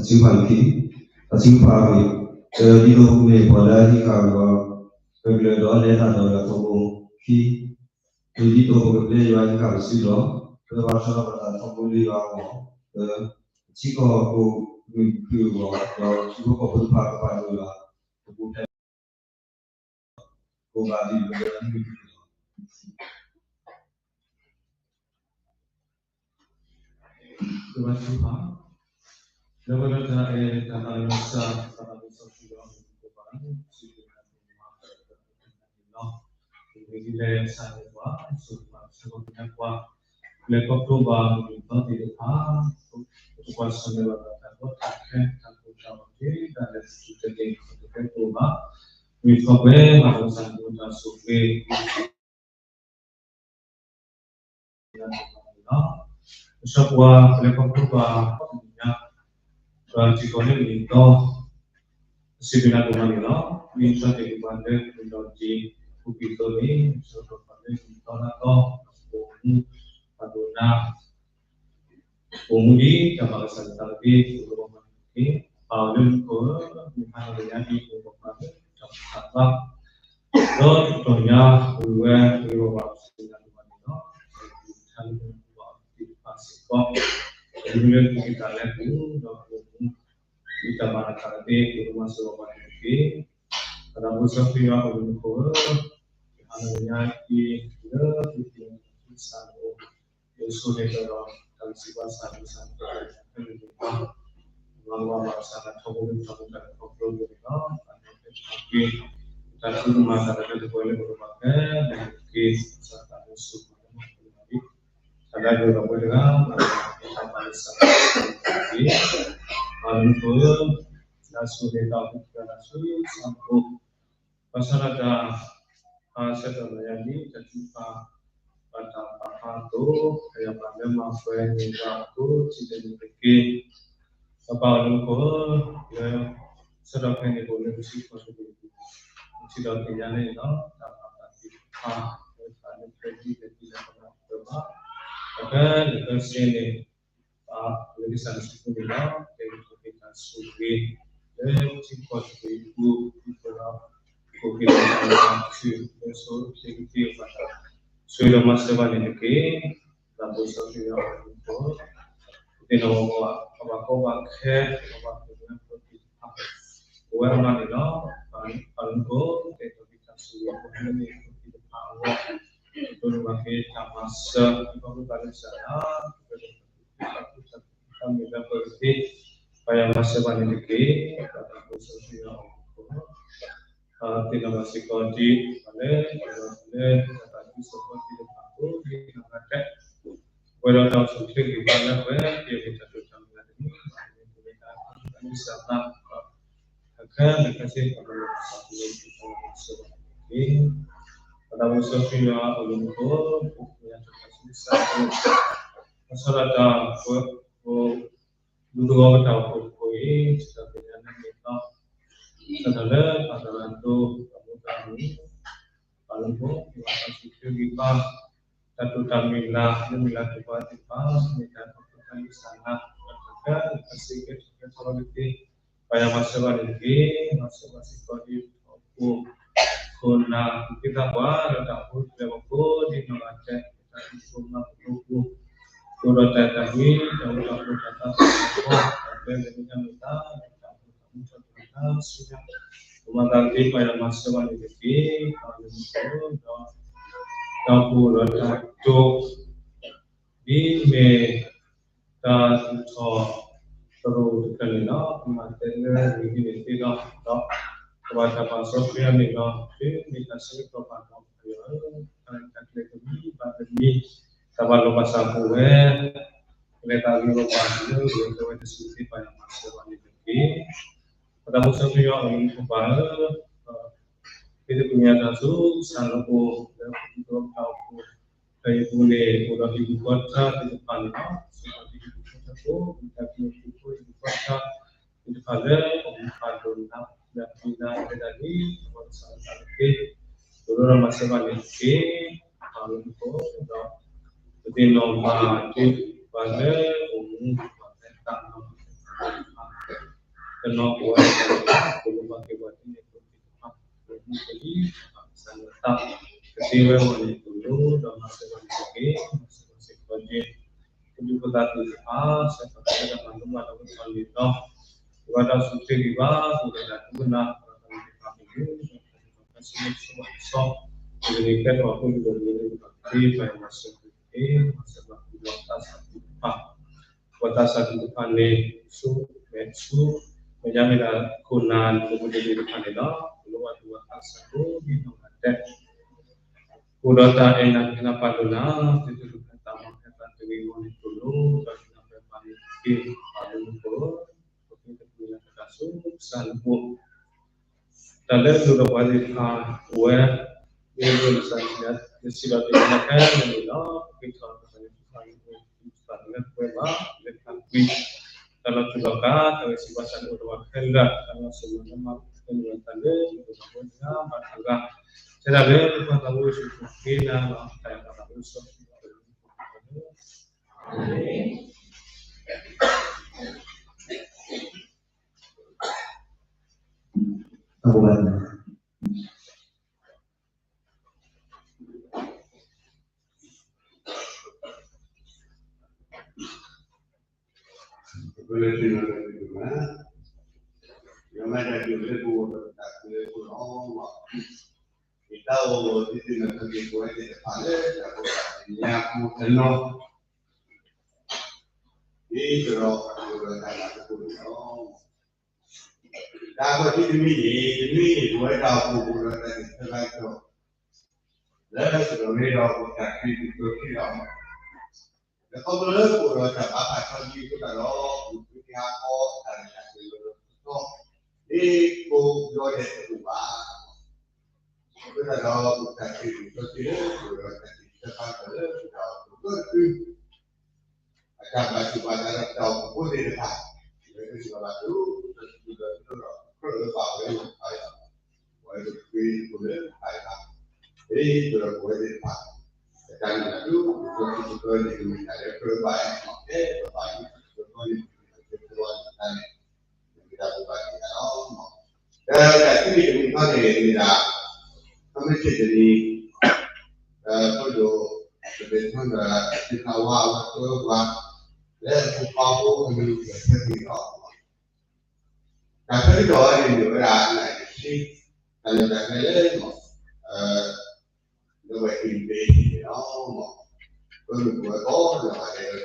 အစုဖးလၢခံ, အစုဖးဝံၤ, ဒ်သိးမ့ၢ်ပှၤလၢအဟံးဃာ်ဒီး ပကလဲၤဒီးလဲၤတၢ်ဒီးထီဘိခံ, ဒ်သိးပကပျဲယွၤဟံးဃာ်ပစုဒီး ပဘၣ်ဆှၢလီၤပသးထီဘိလၢယွၤအဂီၢ်, ပထံကီၢ်ဖိမုၢ်ခုၣ်အဂီၢ် ဒီးထံဖိကီၢ်ဖိတဖၣ်ကဘၣ်ယွၤ ပပူၤဖျဲး ကိးဘၣ်ဒ်ပကဒိးန့ၢ်မုၢ်နံၤလီၤ. ကဘၣ်ထုကဖၣ်, လၢပဒီတၢ်အဲၣ်တၢ်သးလၢမုၢ်ဆါ သးလၢပစီဆှံဒီး ပကဘၣ်စံးဘျုးနၤ ပကမၤတၢ်ဒီးပကမၤန့ၣ်လီၤ. ပကဒ်လဲၣ်ဆၢန့ၢ်ပှၤ ဆိၣ်ဂ့ၤပှၤ ဆၢဂ့ၤကညးပှၤ လၢခီဖျိဘၣ်မုၢ်နံၤသီသ့ၣ်တဖၣ် ပကကွၢ်ဆၢၣ်မဲာ်ဘၣ်တၢ်ကီတၢ်ခဲ တၢ်ကိၢ်တၢ်ဂီၤသ့ၣ်တဖၣ်လၢပစုတက့ၢ် ပကတဲကိးဘၣ် မုၢ်ထီၣ်ပှဲၤ မၤသးစၢ်ဒိၣ်တၢ်ဆိၣ်ဂ့ၤ လၢ အဆၢပှၤလၢခီဖျိဘၣ်တနံၤညါ ဒီးထံကီၢ်လၢမုၢ်နံၤသီ အစံးဘျုးနၤဒိၣ်မးန့ၣ်လီၤ. မ့ၢ်ဆၢတဲာ်က့ၤပှၤလၢမုၢ်ဒီးတံၤ ပူၤကွံာ်သိးန့ၣ် ဆၢကတီၢ်ပှၤလၢမုၢ်နံၤသီလါသီ ပိာ်မုၣ် ပှၤဒိၣ်နၤ ပိာ်မုၣ်ဒ်တၢ်ဘၣ်ကစၢ်ယွၤတၢ်သဘျ့ ပကဘၣ်မၤန့ၣ်တက့ၢ်. ပၢ်လၢမူခိၣ်ဧၢ, မုၢ်ဟါလီၤကညါဒ်ပကဘၣ်မၤလၢတၢ်ဖးဘၣ် ဒီးတကတီၢ်ညါ ဝံၤဝဲပကဘၣ်ပစံးနၤဒိၣ်မးန့ၣ်လီၤ. တၢ်လၢပကဘၣ်အီၤသ့ၣ်တဖၣ်စ့ၢ်ကီး ပမုၢ်လၢသူၣ်ကံၢ်သးလဲပူၤ ဒီးပိာ်မုၣ် ဒ်တၢ်ဘၣ်နၤတၢ်သဘျ့ ပကမၤစၢၤဘၣ်ပှၤန့ၣ်တက့ၢ်. ပသးဖိစီဆှံယွၤအိၣ်လၢမူခိၣ်ဧၢ, မုၢ်ဟါလီၤကညါအံၤ လၢသုသ့ၣ်ညါတၢ်သးခုကစီၣ်န့ၣ် ယဆိၣ်ဂ့ၤဒီး တၢ်ကစံးဘၣ်ဆၣ်ဒ်ဆၣ်န့ၣ် ဖဲန့ၣ်တက့ၢ်. မၤကမၣ်ဘၣ်ကစၢ်တၢ်ထီဘိလၢတၢ်မူတၢ်ခီဖျိအပူၤန့ၣ်လီၤ. အန့ၣ်ဖဲတၢ်ကွံ တၢ်ထုကမၤတၢ်လၢတပှဲၤလၢပကဘၣ်ဖဲန့ၣ်တက့ၢ်. ကစၢ်တၢ်လၢစိၤပၤလၢမူခိၣ်လီၤဒ် တၢ်လၢအဂ့ၤဒီးပှဲၤတဂၤ မၤကမၣ်တၢ်ဘၣ်ကစၢ်တၢ်ဆိၣ်ဂ့ၤတက့ၢ်. ပၢ်လၢမူခိၣ်ဧၢ, တၢ်ဆိၣ်ဂ့ၤတၢ်အိၣ်ဖှိၣ်တဂၤတၢ်ဆူစၢ်မူ ဘၣ်ဆၣ်ဒီးတၢ် ဟါဆၢထၢၣ်လီၤယၤဒ် တၢ်ထုကဖၣ် ဘၣ်တၢ်ပာ်ဖျါအသိး ပယီၤပာ်လၢမၤပှဲၤန့ၢ်ယၤအဃိထံၣ်ဒဲးန့ၣ်တက့ၢ်. ပပၢ်အိၣ်လၢမူခိၣ်ဧၢ, လၢဆၢထၢၣ်ဖဲန့ၣ် ပအိၣ်လၢပထံကီၢ်တဘ့ၣ်အပူၤ ပထံၣ်ဒီးသ့ၣ်ညါလၢန့ၣ်လီၤ. တၢ်ဘၣ်တၢ်သ့ၣ်တဖၣ် လၢတၢ်လၢပျဲဒ်လဲၣ်ဒ်လဲၣ်ပနၢ်ပၢၢ်ဘၣ်. ဒီးဖဲလၢာ်ခဲဆ့န့ၣ် ပလၢကစၢ်ယ့ၣ်ၡူးခရံာ်န့ၣ်လီၤ. ကဲထီၣ်က့ၤတၢ်ဆိၣ်ဂ့ၤ လၢထံကီၢ်တဘ့ၣ်အပူၤ ဒ်သိးဒီး ကအိၣ်က့ၤဒီးတၢ်အိၣ်ဖှိၣ် လၢစိၤလၢကသ့အဂီၢ် ဆိၣ်ဂ့ၤဒီးမၤစၢၤဘၣ်န့ၣ်တက့ၢ်. သးဖိစီဆှံယွၤအိၣ်လၢမူခိၣ် ပသ့ၣ်နီၣ်ဘၣ်အဘၣ်ကီဘၣ်ခဲ အဘၣ်ကီဘၣ်ခဲသ့ၣ်တဖၣ် ပဝဲအမါန့ၣ်လီၤ. ပၢ်လၢမူခိၣ် ကဲထီၣ်က့ၤတၢ်ဆိၣ်ဂ့ၤအဃိ လၢန့ၣ်အဃိသ့ၣ်တဖၣ်အဂီၢ် ဒိးန့ၢ်ဘၣ်က့ၤတၢ်မၤစၢၤ ဒ်ပှၤကူၣ်သ့လၢကစၢ်ယွၤ တၢ်မ့ၢ်လၢပှဲၤကသ့ ပၢ်ယွၤမၤစၢၤဘၣ်န့ၣ်တက့ၢ်. ပသးဖိစီဆှံယွၤအိၣ်လၢမူခိၣ် ပသ့ၣ်နီၣ်ဘၣ်စ့ၢ်ကီးဒ် ပှၤလၢ ပှၤလၢတၢ်သးခုကစီၣ်ဖိသ့ၣ်တဖၣ် ကိးဒ်နီၢ်ဂၤဒဲး ပဝဲဒီးတၢ်အိၣ်ဆူၣ်အိၣ်ချ့ဂံၢ်ဘါလၢပှဲၤ ပယီၤက့ၤတၢ်တိာ်တၢ်မံၤလၢတနံၤ ပမ့ၢ်ပဝဲဒၣ်တၢ်သးခုကစီၣ်သး ခဲလၢာ်ခဲဆ့ ပှၤလၢပသးခုကစီၣ်သး မၤစၢၤဘၣ်န့ၣ်တက့ၢ်. ပသးဖိစီဆှံယွၤအိၣ်လၢမူခိၣ် ပယီၤတၢ်သးခုကစီၣ်သး ဘၣ်ဆၣ်ဒီးတၢ်ပၢ ဒူသဝီပတၢ်အိၣ်ဖှိၣ်တဖၣ်အံၤ စံးထီၣ်ပတြၢၤန့ၣ်လီၤ. စံးထီၣ်လၢပၢ်သရၣ်ဒိၣ် ပမိၢ်သရၣ်မုၣ် ပၢ်လၢမူခိၣ် ယွၤတၢ်ဆိၣ်ဂ့ၤဂံၢ်ဘါ တၢ်တိာ်တၢ်မံၤလၢ လၢမုၢ်လၢ်သပှၢ်သ့ၣ်တဖၣ် မ့ၢ်တၢ်ခီဖျိတၢ်ဂံၢ်စၢ်လၢ တၢ်ခဲလၢာ်ခဲဆ့ ကဲထီၣ်ကဲထီၣ်လၢကသ့ ပၢ်ယွၤမၤစၢၤဘၣ်န့ၣ်တက့ၢ်. မၤစၢၤဘၣ်စ့ၢ်ကီးဒ် ပထီဘိ ခိၣ်နၢ် သူၣ်က့သးပှၢ် ဒီးတၢ်အိၣ်ဖှိၣ်တဖၣ်အဂီၢ် ကိးဒ်နီၢ်ဂၤဒဲး တၢ်ဒိၣ်စိမၤသကိးပူၤ အိၣ်ဒီးတၢ်အဲၣ်တၢ်ကွံ တၢ်အိၣ်တၢ်ဆိးတၢ်သး တၢ်ပျဲလၢမ့ၢ်ညါမ့ၢ်သၣ် တၢ်အိၣ်တၢ်မူထီၣ်တၢ်ဆူညါ ပမၤသးသ့ ပၢ်ယွၤမၤစၢၤဘၣ်န့ၣ်တက့ၢ်. ပၢ်လၢမူခိၣ်ဒီး တၢ်အိၣ်ဖှိၣ်ဒီးတၢ်တိာ် ဒ်မ့ၢ် တၢ်သူၣ်ထီၣ်သရိာ်တဖျၢၣ်န့ၣ်လီၤ. ပမၤတဲလၢဝံၤဒ်န့ၣ်သ့ဒီး ဒီးကဘၣ်တၢ်ပာ်စီဆှံအီၤန့ၣ်လီၤ. တုၤမ့ၢ်တၢ်ဆၢကတီၢ်ဘၣ်ဒီး ပၢ်ယွၤဧၢ, တၢ်လဲၤတၢ်ကျဲၤတမံၤဘၣ်တမံၤ တၢ်ဘၣ်လိာ်ဘၣ်စးပူၤဝဲ လဲၤသးဂ့ၤဂီၢ်ဘၣ်လၢဝဲၤကျဲဝဲတစုသ့ ပၢ်ယွၤမၤစၢၤဘၣ်န့ၣ်တက့ၢ်. ပသးဖိစီဆှံယွၤအိၣ်လၢမူခိၣ် ပၢ်ဧၢ, ဒ်သိးပကမ့ၢ်တၢ်သူၣ်စၢ်လီၤပူၤ လၢပကီၢ်ပူၤ ဖဲအံၤပူၤန့ၣ် အိၣ်ဒီးဟံၣ်ပူၤဃီတၢ်သ့ၣ်တဖၣ်န့ၣ်လီၤ. စ့ၢ်ကီးဒ်ဟံၣ်ပူၤဃီတၢ်ဖိ မ့ၢ်တၢ်ကမၢ်ဟံၣ်ပူၤဃီတၢ်ဖိ သ့ၣ်တဖၣ်လၢ ပမ့ၢ်ပာ်ဒိၣ်နၤ လၢအသံနၤတဲဒၣ်န့ၣ် ပဝဲကစၢ်အသးတက့ၢ်. ပဒိၣ်ဒီးမၤစၢၤဘၣ်န့ၣ်တက့ၢ်. ပာ်လၢမူခိၣ်ဒီး ပသ့ၣ်နီၣ်ဘၣ်ဒံးဘၣ်လၢ အိၣ်မူဘၣ်ဖဲတၢ်နီၣ် တနီၤပဝဲ ပလိၣ်ဘၣ်က့ၤပှၤဒ်န့ၣ် ပသ့ၣ်တဖၣ် ပမူပလံ ပကစၢ်လၢတၢ် ကသ့ဝဲအဂီၢ်န့ၣ် ပလိၣ်ဒီးမၤစၢၤဘၣ်န့ၣ်တက့ၢ်. မၤစၢၤဘၣ်စ့ၢ်ကီးက့ၤ ပဒူၣ်ဖိသးဖိသ့ၣ်တဖၣ် ဆၢကတီၢ်ဖဲတၢ်မၤလိဘၣ်ဒီးဝဲသ့ၣ်တဖၣ်န့ၣ်ဒီး ပဝဲဒၣ်ဆူၣ်ချ့ဂံၢ်ဘါ ပဝဲဒၣ်ဒိကနၣ် ပှၤသးဝံၣ်သ့ၣ်တဖၣ်န့ၣ် ဒီးပှၤသးဝံၣ်သ့ၣ်တဖၣ်န့ၣ် ကဲထီၣ်ပှၤဖိလံၤဒီး ပသ့ၣ်တဖၣ်န့ၣ် မၤစၢၤက့ၤ မၤစၢၤဘၣ်ပှၤသးစၢ်သ့ၣ်တဖၣ် ပှၤသးစၢ်သ့ၣ်တဖၣ်န့ၣ် ဆူမဲာ်ဆူ မဲာ်ညါမ့ၢ်ဒၣ်ခိၣ်နၢ် ဒိၣ်ဖိဒိၣ်လံၤသ့ၣ်တဖၣ်န့ၣ်လီၤ. ပလိၣ်ဘၣ်ဒံးပှၤသးစၢ်ကိးဒံနီၢ်ဂၤဒဲး အိၣ်ဒီးတၢ်အဲၣ်နၤခဲလၢာ်ပာ်ဒိၣ်နၤ သ့ၣ်တဖၣ်တၢ်မၤဖဲတၢ်တဂ့ၤအဂီၢ်န့ၣ် ပလိၣ်ဒီးဟံးန့ၢ်ဖဲပှၤန့ၣ်တက့ၢ်. ပၢ်လၢမူခိၣ် ပဃ့တၢ်ကွံာ်နၤတၢ်ဆူကစၢ်နဘိ တၢ်လၢလိၣ်ဒီးပှၤသ့ၣ်တဖၣ်အိၣ်ဝဲ မ့ၢ်လိၣ်နစၢ် ယစံးဒီးတ့ၢ်နၤခဲလၢာ်န့ၣ်လီၤ. ပဃ့ထီၣ်ပသးန့ၣ် ပသးန့ၣ် ပသးန့ၣ်လၢပဝဲဘၣ် လၢတၢ်ကွံ တၢ်လီၤတူာ်လီၤကာ် တၢ်ဂဲၤဆၢထၢၣ်စံးဘၣ်စၢ်န့ၣ် အိၣ်ဒီးပှၤခဲလၢာ် တၢ်လီၤစိၤလီၤလၢမၤ ပသးန့ၣ်ဝဲတၢ်လၢ ပလိၣ်ဘၣ်ပှၤတဂၤဘၣ်တဂၤ ထဲဒၣ်လၢပပှၤသးဝံၣ်စူၢ်က့ၤနၤလီၤ တၢ်အဲၣ်ပှၤသးဝံၣ်စီဆှံ တၢ်ဘိးဘၣ်န့ၣ် ပလၢတၢ်န့ၣ်လၢပမၤ ယွၤမ့ၢ်တၢ်ဒိၣ်လၢပဂီၢ်ဒီးတၢ်ကလၢပဂီၢ်လီၤ. ယတၢ်အိၣ်ဒီးသုန့ၣ် ပက့ၤပဝဲသ့ၣ်တဖၣ်လၢတၢ်ဖိတၢ်လံၤညါပူၤတနီၤ ဒ်သိးဒီးပကဒိၣ်ထီၣ်တၢ်မၤသကိးန့ၣ်လီၤ. တၢ်ဂီၤထံးတမံၤန့ၣ် တမံၤန့ၣ် ပဝဲဒၣ်အိၣ်ဖှိၣ်ဒီးတၢ်ဂံၢ်ဆၢကတီၢ် လၢပကရ့ဒီးပတၢ်ခရံာ်ပူၤခရံာ်လီၤ. လၢခီဖျိလၢပအိၣ်ဒီးတၢ်ဘၣ်ဃးထီဒ်အဃိသတးဒီး ပမ့ၢ်ဟးဃီတၢ်ရဲၣ်တၢ်ကျဲၤလီၤလီၤဆီဆီ ဒ်ကိးဘျီဒဲးတအိၣ်ဘၣ်. အဃိသတးဒီး ပတၢ်ခရံာ်ပူၤခရံာ်လၢပအိၣ်ဒီးတၢ်ဂံၢ်ဆၢကတီၢ်လၢပတၢ်အိၣ်ဖှိၣ်လၢတၢ် အတၢ်ဘၣ်ဆိၣ်ဘၣ်တၢ်ဒီးပတၢ်အိၣ်ဖှိၣ်ဖိသ့ၣ်တဖၣ်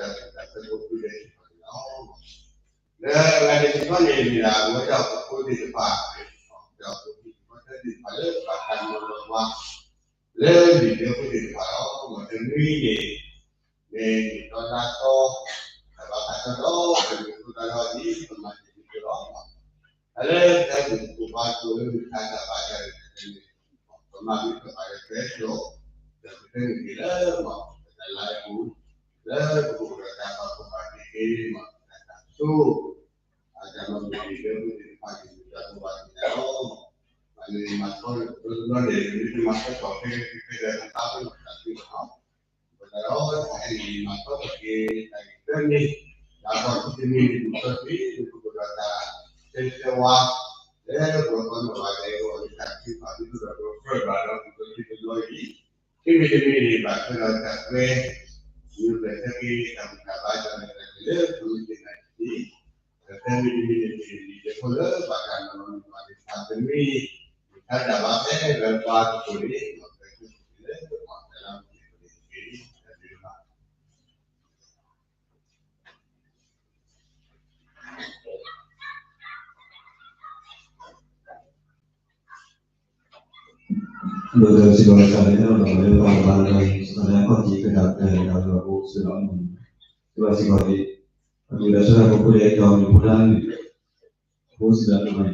လၢကစၢ်ဘၣ်ဘၣ်ဒိ ပစံးဘျုးဒီး ပကြၢးဘၣ်ဝဲလၢတဖၣ်အံၤလီၤ. ပဝဲဒၣ်ခရံာ်ဖိလၢတဖၣ်အံၤလီၤ. ဒ်သိးဒီးပဝဲသ့ၣ်တဖၣ် ပတၢ်နာ်ဒိ ပကစၢ်ခရံာ်ဖိန့ၣ် ကမ့ၢ်တၢ်လၢကြၢးဘၣ်အံၤလီၤ. ကဲပဘၣ်ယွၤခရံာ်ဖိန့ၣ် ပကစၢ်ခရံာ်ဖိန့ၣ် ပကစၢ်ဘၣ်ဒိတၢ်န့ၣ် ပကစၢ်ဘၣ်ဒိတၢ်န့ၣ်လီၤ. ဒီးတၢ်ထံၣ်န့ၣ်တမံၤဃီန့ၣ် မ့ၢ်ဒၣ် ခီမ့ၢ်ဆ့ၣ်တနံၤ ပဒိၣ် ပဒိၣ်ထီၣ်ဒီး သုးခးဝါအဝဲကွဲပှၤ လၢအဖိခွါဖိအမံၤ ပဆၢက့ၤလီၤ. တၢ်ဆၢကတီၢ်ဝဲန့ၣ် မ့ၢ်ဝဲဒၣ် နၢ်တဆံ တၢ်လၢတၢ်ကျဲလၢ လၢဝဲအံၤဘ့ၣ်န့ၣ်လီၤ. ပမ့ၢ်ပဝဲကိးနီၢ်ဂၤဒဲး လၢတၢ်သူၣ်တၢ်သၢဖိဖုဒဲးန့ၣ်လီၤ. လၢအဂၤတဆံဃီန့ၣ် မ့ၢ်ဒၣ်ပဝဲဒၣ်ပဖိသ့ၣ်တဖၣ် ဒီးပဖိသ့ၣ်တဖၣ်လၢ ဘၣ်တၢ်နီၤလီၤပှၤ လၢလံာ်ဒၢဖိသ့ၣ်တဖၣ်လီၤ. တနွံန့ၣ် မ့ၢ်နံၣ်သီလါသီ တၢ်ဘၣ်ဃးဒီး ပမ့ၢ်ဖိသၣ်ဒီးအံၤ ပမၤတ့ၢ်န့ၣ်လီၤ. တၢ်လၢတၢ်သူၣ်ကိၢ်သးဂီၤလၢမ့ၢ်တၢ်ဘၣ်တၢ်န့ၣ် ပမၤမ့ၢ်ပမၤလၢကျဲကျိၤ ဒီးပတဲန့ၣ်လၢ ပတၢ်လၢအပူၤ လၢပကအိၣ်ဒီးတၢ်ပာ်ဖှိၣ်ဘၣ်တ့ၢ်က့ၤ တၢ်ဆိၣ် အတၢ်မၤမုာ်လံာ်ဒၢဖိသ့ၣ်တဖၣ်န့ၣ် မ့ၢ်တၢ်ဘိးဘၣ်တ့ၢ်လီၤ. မ့ၢ်မၤထီတဘျီတဘျီန့ၣ် မ့ၢ်တမၤထီထီၣ်ခဲခဲဒီး တၢ်ဘၣ်ဖှိၣ်တၢ်သ့လီၤ. အဃိသတးဒီး တၢ်အဲၣ်န့ၣ် မၤထီထီၣ်က့ၤ တၢ်ဂ့ၢ်တၢ်န့ၣ် တၢ်ကီၢ်ထံတမံၤန့ၣ် မုၢ်ထီၣ်ထံ ပကအိၣ်ဒီးတၢ်ဆၢဆၢဝါ လၢပှၤကိးနီၢ်ဂၤဒဲးအဂီၢ် လၢတၢ်ထုကဖၣ်ဒ်သိးဒီး ပကြၢးဘၣ်ဒီး မုၢ်ထီၣ်ထံတဘျီအံၤ မ့တမ့ၢ်န့ၣ် ဘၣ်ထွဲဒီးတၢ်ကွဲ မ့ၢ်ပျဲၢ်ဆၢက့ၤ တၢ်ဘူၣ်တၢ်ဘါ တၢ်ရဲၣ်တၢ်ကျဲၤလၢ ပမ့ၢ်သ့ၣ်ညါန့ၣ် ဒီးဖဲမ့တမ့ၢ်န့ၣ် လံာ်ဒၢဖိလၢဘၣ်တၢ်နီၤလီၤမုာ်ဘၣ်သ့ၣ်တဖၣ် တမ့ၢ် မ့ၢ်တၢ်ဒၣ်ဘၣ်ဖဲလၢပှၤသကိးန့ၣ် မ့ၢ်ပျဲၢ်ဆၢက့ၤလၢ ပှၤတၢ်လၢမ့ၢ်သ့ၣ်ညါန့ၣ် တၢ်ဒၣ်ဘၣ် ဒီးစံးဘၣ်စၢ်န့ၣ် ဒီးလၢပှၤဘၣ်လၢ စံးဘၣ်စံးဘၣ်စံးဘၣ် အဒုးဒီးဆၢထၢၣ်ဖိဖိလၢကီၢ်မုၢ်ဖိလၢအလုၢ် ဖိစံးဘၣ်ဖိန့ၣ်လီ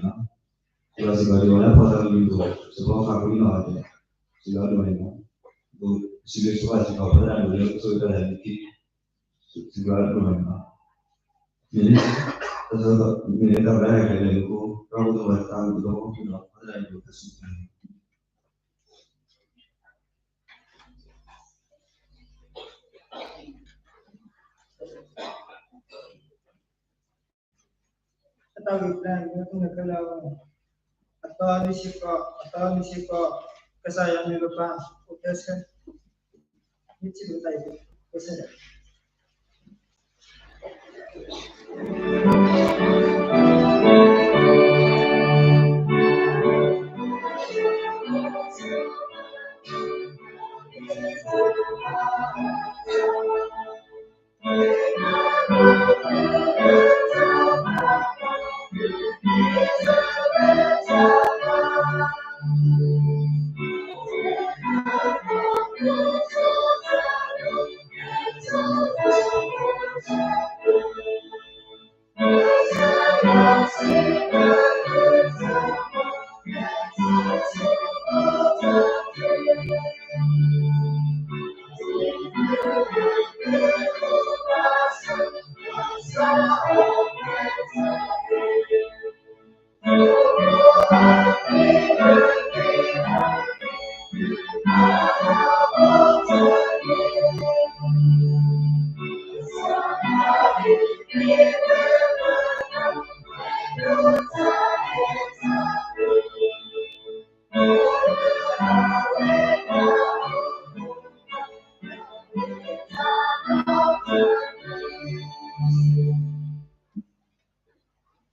ၤ. ယွၤစ့ၢ်ကီးဒ်ဝဲလၢဖီသးကလံၤပူၤ စဖီဃာ်ဖိလံနီၢ်ဂၤဒဲး, စံးဘျုးဒိၣ်မးန့ၣ်လီၤ. စံးဘျုးစဖီဃာ်စ့ၢ်ကီး ဖီသးဒိၣ်လၢကဆိၣ်ဂ့ၤတၢ်လၢနခံ, စံးဘျုးဒိၣ်မးန့ၣ်လီၤ. မ့ၢ်လၢတၢ်ဝဲဒၣ်တခါလၢနဖိ တၢ်အိၣ်သးဝဲတၢ်မုာ်တၢ်မုာ်လီၤ ဖီသးဒိၣ်လၢကဆိၣ်ဂ့ၤ အတၢ်ဂ့ၢ်ကျဲန့ၣ် ကနၢ်ကလၢ အသီနွံဆံဃိး, အသီနွံဆံဃိး, ကစၢ်ယွၤမ့ၢ်ပပၢ် အိၣ်ကဲဆၢ, မ့ၢ်ထံၣ်လိာ်သးအံၤ ကဲဆၢ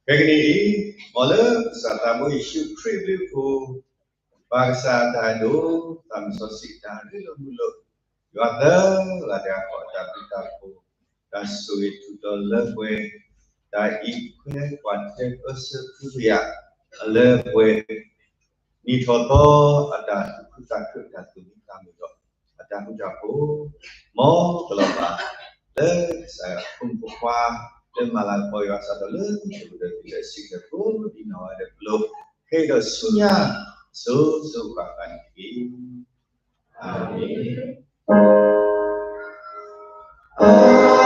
ခဲကနံၣ်အံၤ, မ်လၢကစၢ်သးဘိယ့ၣ်ၡူးခရံာ်အဘျုးအဖှိၣ်, ပၢ်ကစၢ်အတၢ်ဒိၣ်, သးစီဆှံတၢ်ရ့လိာ်မုာ်လိာ်, ယွၤသၢဂၤတဂၤဃီအတၢ်ဘျုးတၢ်ဖှိၣ်, တၢ်ဆိၣ်ဂ့ၤထူးတီၤလၢပှဲၤ, တၢ်အံးထွဲကွၢ်ထွဲအၢစၢဖုကယာ်, အလၢပှဲၤ နံၣ်ထီၣ်သီအတၢ်သူၣ်ခုသးခု တၢ်သူၣ်မံသးမုာ်ဒီး အတၢ်ဃူတၢ်ဖိး, မ်ကလီၤဘၣ် လၢကစၢ်ယွၤအဖိမုၣ်ဖိခွါ လၢမၤလၤကပီၤယွၤစးထီၣ်လၢ တကတီၢ်တုၤလၢအဆံးကတၢၢ်ကိးဒံးနီၢ်ဂၤဒဲးအလိၤ, ခဲအံၤဒီးဆူညါ စိၤစိၤဃၣ်ဃၣ်န့ၣ်တက့ၢ်. အၤမ့ၣ်.